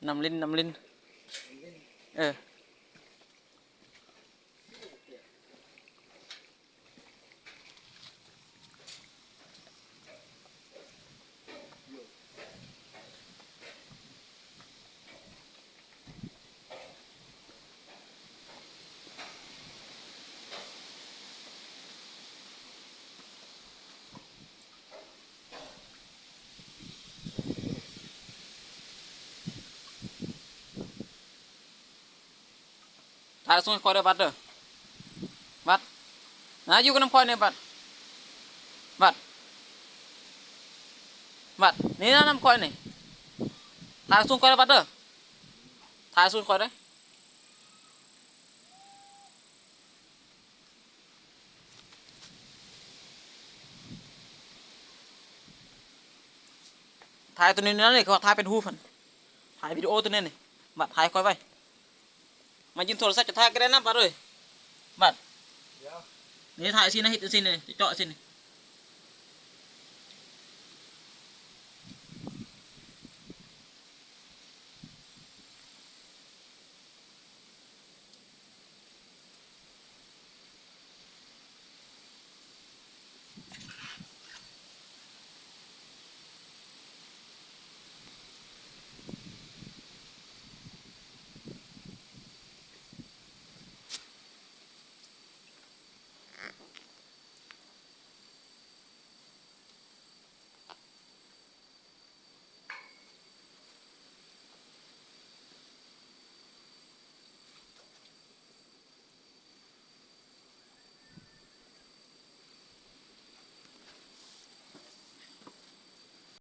ນ້ຳລິນ ນ້ຳລິນ ເອີ. ຖ່າຍສົ່ງໃຫ້ຂ້ອຍເດີບັດເດີ ບັດ ນາ ຢູ່ກັບນຳຂ້ອຍນີ້ບັດ ບັດ ບັດ ນີ້ນະນຳຂ້ອຍນີ້ ຖ່າຍສົ່ງຂ້ອຍເດີບັດເດີ ຖ່າຍສົ່ງຂ້ອຍເດີ. ຖ່າຍໂຕນີ້ນະ ນີ້ເຂົາຖ່າຍເປັນຮູບຫັ້ນ ຖ່າຍວິດີໂອໂຕນີ້ນີ້ ບັດ ຖ່າຍຂ້ອຍໄວ້ ມາຢືມໂທລະສັບຈະຖ່າຍກໍໄດ້ນະ ບັດເອີຍ ບັດ ດຽວ ນີ້ ຖ່າຍຊີ້ນະ ເຮັດຈັ່ງຊີ້ນີ້ ເຈາະຊີ້ນີ້.